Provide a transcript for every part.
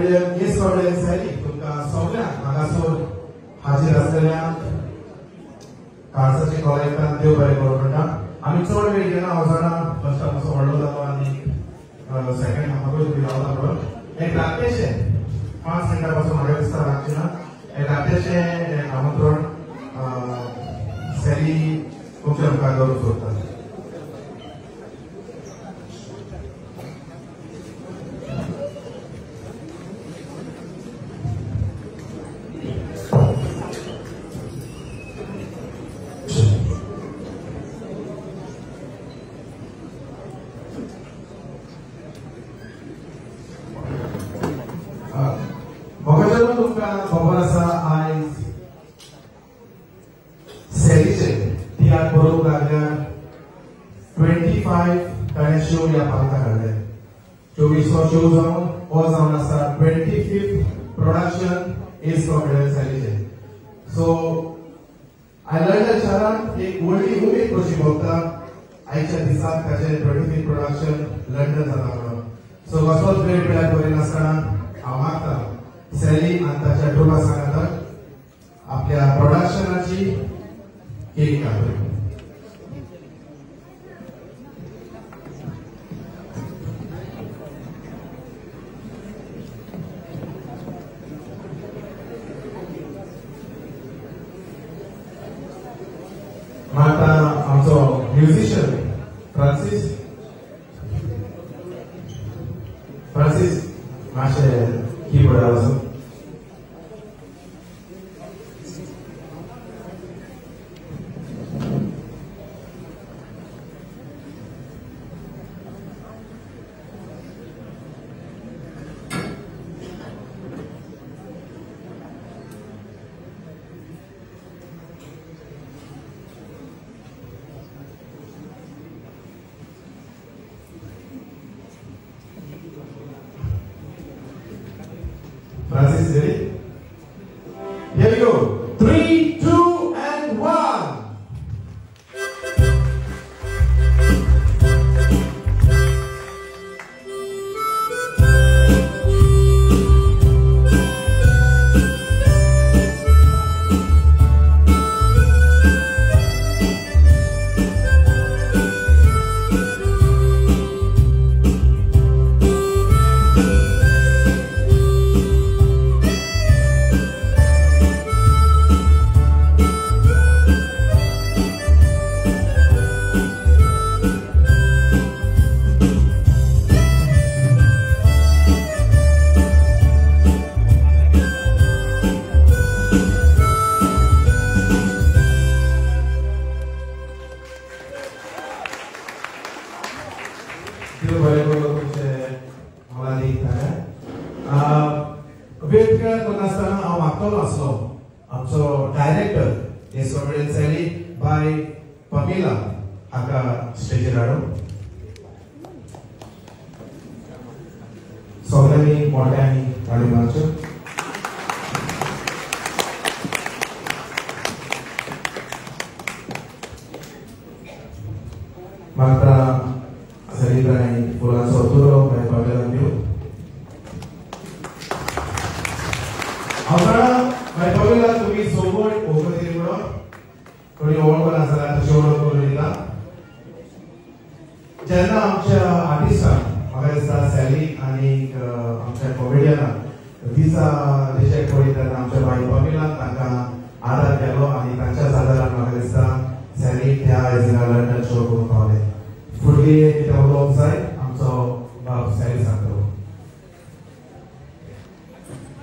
Comedian S comedian Sally तुमकां सगळ्यांक हांगासर हाजीर आसलेल्यांक काळसाचे कॉलेजान देव बरें करूं म्हणटा. आमी चड वेळ घेना, हांव जाणा फर्स्ट हाफ मातसो व्हडलो जालो आनी सेकंड हाफाकूय तुमी रावता म्हणून. एक रातचें 5 मिनटां पासून म्हाका दिसता लागचें ना. एक रातचें आमंत्रण सॅली तुमच्या मुखार दवरूंक सोदता. तुमकां खबर आसा आयज सॅलीचे तियात्र बरोवंक लागल्यार 25 ताणें शो ह्या पालका काडले. 24वो शो जावन हो जावन आसा 25th production S comedian सॅलीचे. सो आयज लंडन शारांत एक व्हडली उमेद कशी भोगता आयच्या दिसाक ताचें 25th production London जाता म्हणून. सो कसलोच वेळ पिळ्यार करिनासतना हांव मागता सॅली आनी ताच्या ट्रुपा सांगाताक आपल्या प्रोडक्शनाची केक कापली. मागता आमचो म्युझिशियन फ्रांसीस फ्रांसीस मातशें कीबोर्डार वचून. Francis, ready? Here we go. 3, 2, and 1. वेळ करनासतना हांव मागतलो आसलो आमचो डायरेक्टर एस कॉमेडियन सॅली बाय पमिला हाका स्टेजीर हाडून सगळ्यांनी मोठ्यांनी ताळी मारच्यो. मागता सॅली फुलांचो तुरो बाय पमिला दिवन. हांव जाणा बाय पमिला तुमी सोबत वखदी म्हणून थोडी वळख ना जाल्यार तशी वळख करून दिता. जेन्ना आमच्या आर्टिस्टाक म्हाका दिसता सॅली आनी आमच्या कॉमेडियनाक विजा रिजेक्ट करी तेन्ना आमच्या बाय पमिलान तांकां आदार केलो आनी तांच्याच आदारान म्हाका दिसता सॅली त्या आयज लंडन शो करूंक पावले. फुडली कितें उलोवंक जाय आमचो बाब सॅली सांगतलो.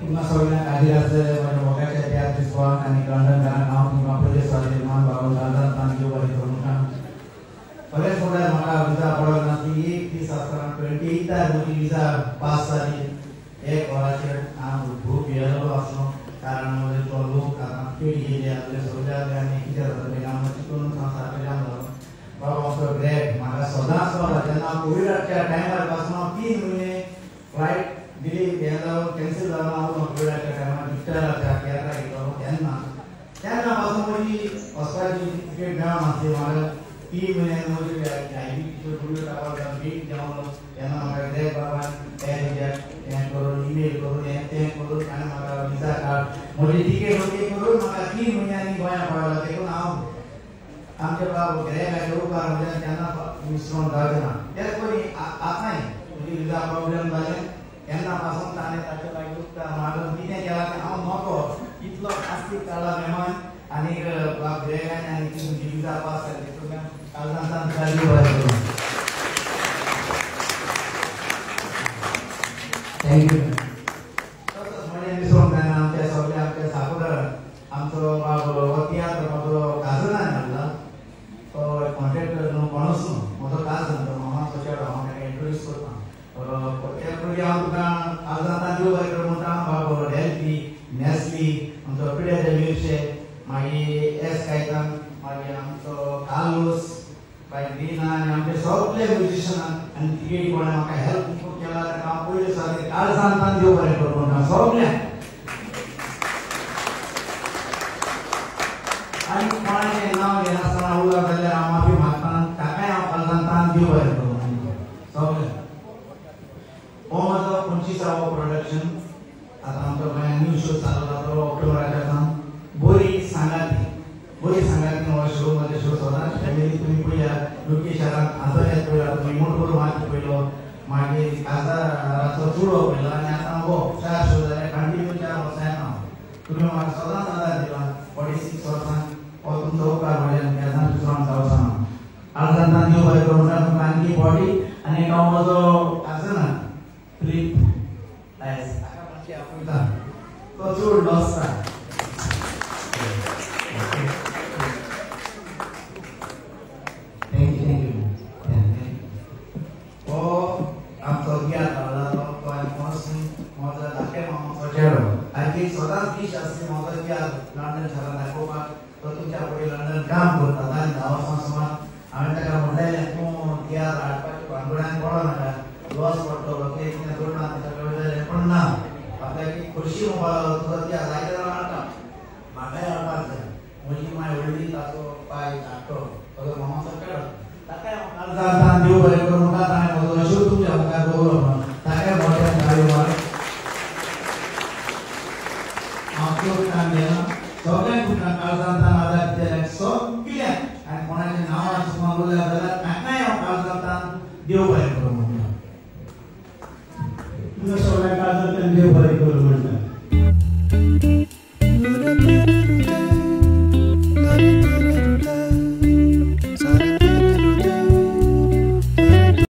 तुमकां सगळ्यांक हाजीर आसलेले म्हज्या मोगाच्या तियात्रिस्तांक आनी लंडनकारांक हांव तुमकां पयले सुवातेर मान बाळगून लंडनांत देव बरें करूं म्हणटा. खरेंच म्हणल्यार म्हाका विजा पडूंक नासली. एक दीस आसतना 28 म्हजी विजा पास जाली. एक वराचेर हांव खूब भियेल्लो आसलो कारण म्हजे तो लोक आतां पेट गेली आसले सगळे आसले आनी कितें जातलें हांव चिंतून हांव सारकें जाम जालो. बाबा आमचो ग्रेग म्हाका सदांच कळटा जेन्ना कोविडाच्या टायमार पासून हांव 3 म्हयने फ्लायट दिली हें जावन कॅन्सील जावन हांव कोविडाच्या टायमार विक्टराच्या तियात्रा घेतलो तेन्ना तेन्ना पासून म्हजी वचपाची तिकेट मेळनासली. म्हाका 3 म्हयन्यान म्हजी आयबी बेट जावन तेन्ना म्हाका ग्रेग बाबान एअर इंडिया हें करून इमेल करून हें म्हजी टिकेट ओके करून म्हाका 3 म्हयन्यांनी गोंया पावयलो. देखून हांव आमच्या बाब गिरायकाचे उपकार म्हज्यान केन्ना विसरून जावचें ना. तेच परी आतांय म्हजी विजा प्रॉब्लेम जालें तेन्ना पासून ताणें ताचे लागीं उपकार मागून कितें केलां तें हांव नकळो. इतलो आस्तीक काडला मेमान आनी बाब गिरायकांनी आनी ती म्हजी विजा पास जाली. देखून काळजांतल्यान तुका देव बरें करूं. Thank you. तसोच म्हजें विसरूंक जायना आमच्या सगळ्या आमच्या साकोडर आमचो बाब हो तियात्र म्हजो काजनान हाडला. तो कॉन्ट्रॅक्टर न्हू कोणूच न्हू, म्हजो काजन तो मामाचो चेडो. हांव ताका इंट्रोड्यूस करता. त्या पयलीं हांव तुका काळजांतल्यान देव बरें करूं म्हणटा. बाब डेल्फी नॅस्ली आमचो पिड्याचे मिरशे, मागीर एस कायतान, मागीर आमचो कार्लोस, मागीर रिना आनी आमचे सगळे म्युजिशनान आनी तिकेटी कोणें म्हाका हेल्प खूब केला ताका हांव पयले सुवातेर काळजांतल्यान देव बरें करूं म्हणटा सगळ्यांक. आनी कोणाचें नांव घेनासतना उरला जाल्यार हांव माफी मागता. ताकाय हांव काळजांतल्यान देव बरें करूं म्हणटा सगळ्यांक. हो म्हजो 25वो प्रोडक्शन. आतां आमचो गोंयांत न्यू शो चालू जातलो ऑक्टोबराच्या सावन. बरी सांगाती, बरी सांगाती हो शो. म्हजे शो सदांच फॅमिली तुमी पळया. युके शारांत आजोऱ्यात पळयला तुमी, मोटकोर माती पळयलो, मागीर काजाराचो चुडो पळयलो आनी आतां हो 4 शो जाले कंटिन्यू 4 वर्सां येता. तुमी म्हाका सदांच आदार दिला 46 वर्सां. हो तुमचो उपकार म्हज्यान केन्नाच विसरोंक जावचो ना. काळजांतल्यान देव बरें करूं म्हणटा तुमकां आणखी बॉडी. आनी हांव म्हजो काजना फिलीप डायस ताका मातशें आपयता, तो चड लॉसता. Thank you thank you. हो आमचो तियात्र हाडला तो आनी कोणूच न्हू, म्हजो धाकटे मामाचो चेडो. आनी सदांच विश आसली म्हजो तियात्र लंडन शारांत दाखोवपाक. तो तुमच्या फुडें लंडन काम करता. ताणें 10 वर्सां सुमार हांवें ताका म्हणलेलें तूं तियात्र हाडपाच्या भानगड्यान पडो नाका, लॉस पडटलो, कितें कितें जोडना ताच्या कडेन जालें. पण ना, आपल्याक एक खोशी म्हणपाक तुजो तियात्र जायते जाणां हाडटा, म्हाकाय हाडपाक जाय. म्हजी माय व्हडली, ताचो पाय धाकटो, म्हजो मामाचो चेडो. ताकाय हांव काळजांतल्यान देव बरें करूं म्हणटा. ताणें म्हजो शो तुमच्या मुखार दवरलो म्हणून ताकाय मोठ्यान ताळयो मार. हांव चड काम घेना. सगळ्यांक तुमकां काळजांतल्यान आदार दिले सगळ्यांक. आनी कोणाचें नांव सुमार उरलें जाल्यार ताकाय हांव काळजांतल्यान देव बरें